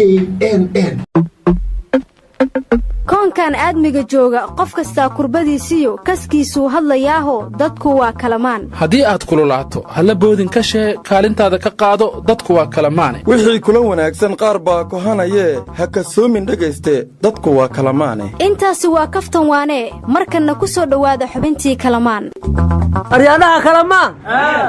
KNN. Koonkan aadmiga jooga, qof kastaa kurbadiisiyo kaskiisuu hadlayaaho, dadku waa kalamaan. Haddii aad kululaato, halla boodin ka shee, kaalintaada ka qaado, dadku waa kalamaane. Wixii kula wanaagsan qaar baa kohanayee, ha kasoomin dhegayste, dadku waa kalamaane. Intaasi waa kaftan waanee. Markanna ku soo dhowaada xubintii Kalamaan. Aryaadhaha kalamaan,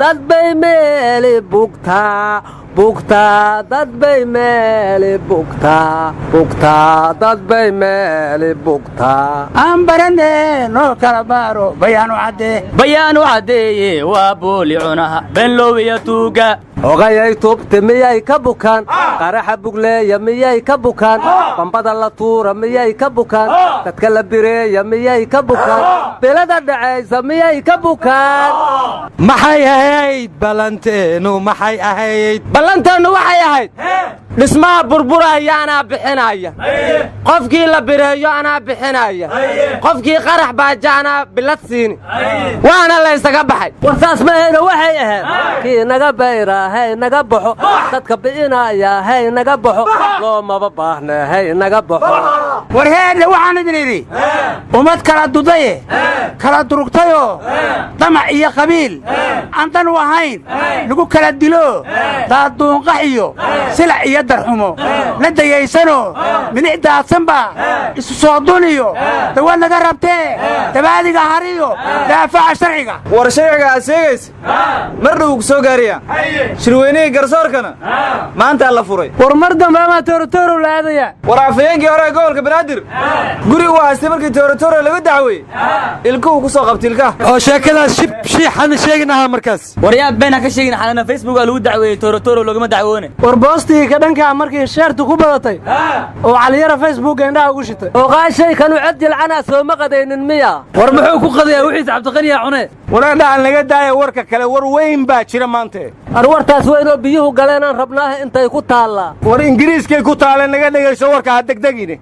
dad bay meeli bugtaa bugtaa, dad bay meeli bugtaa bugtaa, dad bay meeli bugtaa. Aan barane noo kala baaro, bayaanu caddee. Bayaanu caddeeye, waa booli cunaha benlowiya tuuga. Ogayay tubti miyay ka bukaan? Qaraxa bugleeya miyay ka bukaan? Bambada la tuura miyay ka bukaan? Dadka la bireeya miyay ka bukaan? Bilada dhacaysa miyay ka bukaan? Maxay ahayd ballanteennu? Maxay ahayd? Ballanteennu waxay ahayd: dhismaha burburaya anaa bixinaya, qofkii la bireeyo anaa bixinaya, qofkii qarax baaja anaa bilad siini. Waana laysaga baxay. War saas mahayno, waxay ahayd: kii naga bayraa hay naga baxo, dadka bi'inaya hay naga baxo, loomaba baahne hay naga baxo. War heedhe, waxaan idin idhi: ummad kala dudaye, kala durugtayoo damac iyo qabiil aan dan u ahayn lagu kala dilo, daaduunqax iyo silac iyo darxumo la dayaysanoo milic daadsanbaa isu soo duniyo, dawa naga rabtee, dabaadiga hariyo daafaca sharciga. War sharciga aad sheegaysa mar dhow ku soo gaaraya. Shirweynihii garsoorkana maantaa la furay. War mar dambe amaa tooratoorow la aadaya? War afayeenkii hore ee gobolka Banaadir guri uu haystay markii tooratooro laga dacweeyey, ilkuhu ku soo qabtay ilkaha. Oo sheekadaas shib shiixana sheegin ahaa markaas. War yaa been ha ka sheegin, xalana Facebook aa lagu dacweeyey, tooratooro loogama dacwoone. War boostigii ka dhankaa markii sheertu ku badatay oo Caliyara Facebooka indhaha ugu shitay. Oqaashay kanu cod jilcanaa sooma qadaynin miya? War muxuu ku qadayaa? Wixiis Cabdiqaniyaa cune. Waradhahan laga daaya warka kale, war weyn baa jira maante. Arwartaas weynoo biyuhu galeenaan rabnaaha, intay ku taallaa? War Ingiriiskay ku taale, naga dhegayso warka, ha degdegine.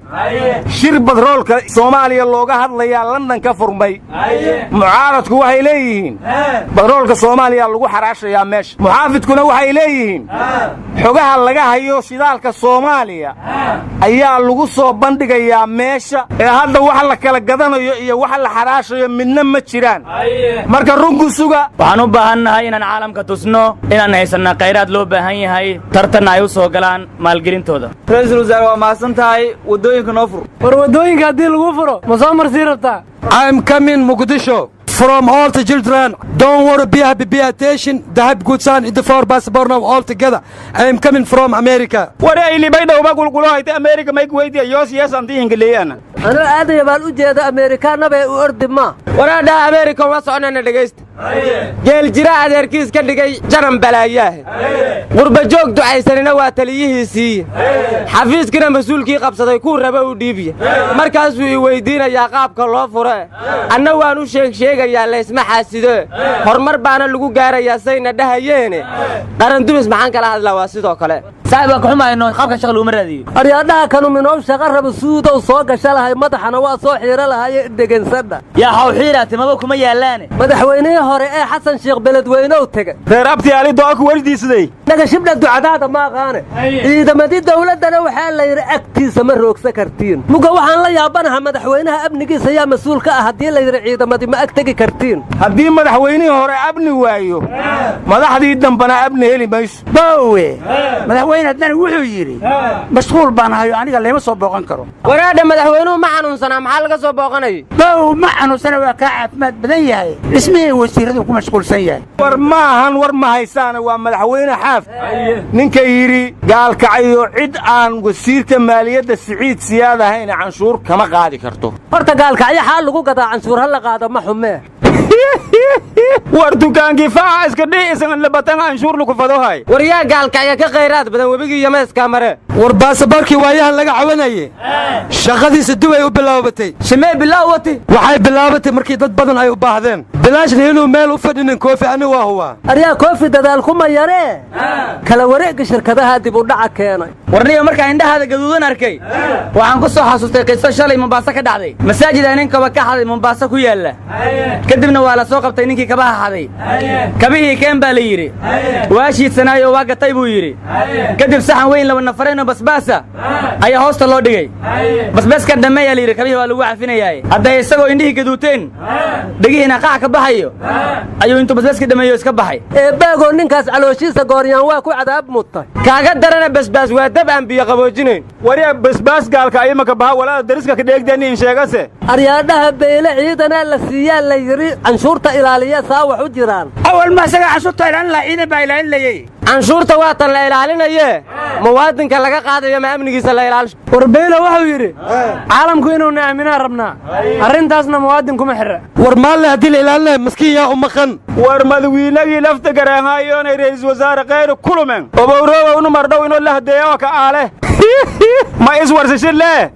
Shir badroolka Soomaaliya looga hadlayaa London ka furmay. Mucaaradku waxay leeyihiin badroolka Soomaaliya lagu xaraashayaa meesha, muxaafidkuna waxay leeyihiin xogaha laga hayo shidaalka Soomaaliya ayaa lagu soo bandhigayaa meesha. Ee hadda wax la kala gadanayo iyo wax la xaraashayo midna ma jiraan, marka runku suga. Waxaan u baahannahay inaan caalamka tusno inaan haysanna khayraad loo baahan yahay, tartanna ay u soo galaan maalgelintooda. Ra-iisul wasaare, waa mahadsan tahay, waddooyinka noo fur. War waddooyinka haddii lagu furo, ma soo marsii rabtaa? I'm coming Mogadishu from all the children. Don't worry, be happy, be attention. The happy good son in the four passport now all together. I am coming from America. Wareilibaydhowba gulgulohayta America may kuweydiya yoos yees anti ingiliyana. Anuu aadaya baan u jeeda, Ameerikaanabee u ordi ma. Waraadhaha, Ameerika uma soconana, dhegaysta. Geel jira adeerkiis ka dhigay jaran balaayaahe, qurba joog ducaysanina waa taliyihiisiiye, xafiiskina mas-uulkii qabsaday kuu raba u dhiibiya. Markaasuu i weyddiinayaa qaabka loo fure, anna waan u sheeg sheegayaa. Laysma xaasido, horumar baana lagu gaarayaa sayna dhahayeene. Qarandumis maxaan kala hadlaa? Waa sidoo kale. Saaxib, waan ka xumaayno, qaabkan shaqa laguma raadiyo. Aryaadhaha, kanu minoow shaqa raba suudow soo gasha lahay, madaxana waa soo xiiro lahaye dhegansadha. Yaa xaw xiira, timaba kuma yaallaane. Madaxweynihii hore ee Xasan Sheekh Beledweynow tegey. Reer abti ali do'a ku weydiisaday. Dhagashibdha, ducadaada ma aqaane. Ciidamadii dawladdana waxaa la yidhi agtiisa ma roogsa kartiin. Muga waxaan la yaabanaha, madaxweynaha amnigiisa yaa mas-uul ka ah haddii la yidhi ciidamadii ma ag tegi kartiin? Haddii madaxweynihii hore abni waayo, madaxdii dambana abni heli mayso. Boowe, madaxweyne haddana wuxuu yidhi mashquul baan ahayo, aniga layma soo booqan karo. Waraadha, madaxweynuhu ma xanuunsanaa? Maxaa laga soo booqanayay? Bow, ma xanuunsana, waa kaa caafimaad badan yahay, dhismihii wasiiradu ku mashquulsan yahay. War ma ahan, war ma haysaana, waa madaxweyne Xaaf ninka yidhi Gaalkacyo cid aan wasiirka maaliyadda Siciid Siyaad ahayn canshuur kama qaadi karto. Horta gaalkacyo xaal lagu gadaa? Canshuur ha la qaado, ma xumee. War dukaankii faca iska dhihi isan labatan canshuur lagu fadohay. War yaa gaalkacyo ka khayraad badan? Webigii yameeskaa mare. War baasaboorkii waayahan laga cawanaye shaqadiisa dubay u bilaabatay. Shimee bilaawati? Waxay bilaabatay markii dad badan ay u baahdeen. Bilaashna inuu meel u fadhinin Koofi, ani waa huwaa. Aryaa, Koofi dadaal kuma yaree, kala wareegga shirkadaha dib u dhaca keenay. Warniyo, markaan indhahaada gaduudan arkay, waxaan ku soo xasuustay qiso shalay Mombaaso ka dhacday. Masaajid aa nin kaba ka xaday Mombaaso ku yaalla, kadibna Waa la soo qabtay ninkii kabaha xaday. Kabihii keen baa la yidhi. Waa shiidsanaayo, waa gatay buu yidhi. Kadib saxan weyn laba nafareenoo basbaasa ayaa hoosta loo dhigay. Basbaaskan dhammeeyaa la yidhi, kabihii waa lagu cafinayaaye. Hadday isagoo indhihii gaduuteen, dhegihiina qaac ka baxayo, ayuu intuu basbaaskii dhammeeyo iska baxay. Eebbaagoo, ninkaas calooshiisa gooryaan waa ku cadaab mutay. Kaaga darana, basbaas waa dab aan biyo qaboojinayn. Warya, basbaas gaalka ayimaka baha walada dariska ka dheegdani in sheegase. Aryaadhaha, Beyle ciidanaa la siiyaa la yidhi, canshuurta ilaaliya. Saa wax u jiraan? Awal ma isaga canshuurta ilaalin lahaa? Ciidan baa ilaalinayey. Canshuurta waa tan la ilaalinayee, muwaadinka laga qaadayo ma amnigiisa la ilaalisho? War, Beylo wuxuu yidhi caalamku inuuna aaminaa rabnaa, arrintaasna muwaadin kuma xirra. War maalle, haddii la ilaalinayo, maskiin yaa u maqan? War madawiinagii lafta gareenhayoonay ra'iisul wasaare Khayr kulumen obowroobow inu mardhow inoo la hadeeyo ka aale ma iswarsashin lee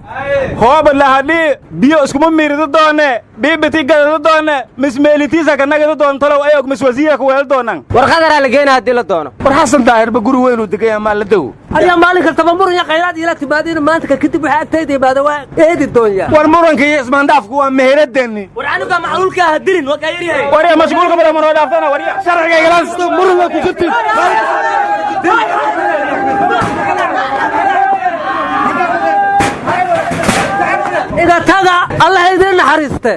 hooba lahadhii biyo iskuma miirido doone, biibiti gadado doone, mismeelitiisa kanagado doontalow ayog miswasiira ku weelo doonan. War qadaraa la geena haddii la doono. War Xasan Daahirba guri weynuu degaya, maa la dow. Aryaa, maalin kastaba muran iyo khayraad iila timaadiina, maanta ka kadib waxaa agtayda yimaada waa eedi doonyaa. War muranka iyo ismaandhaafku waa meheradeenni. War canuga macluulka ha dilin, waa kaa yaryahay. Warya, mashquulka mara manoo dhaaftana. Warya, sharciga igalaansto muranka ku jirtin. Iga taga, Allah idiin naxariiste.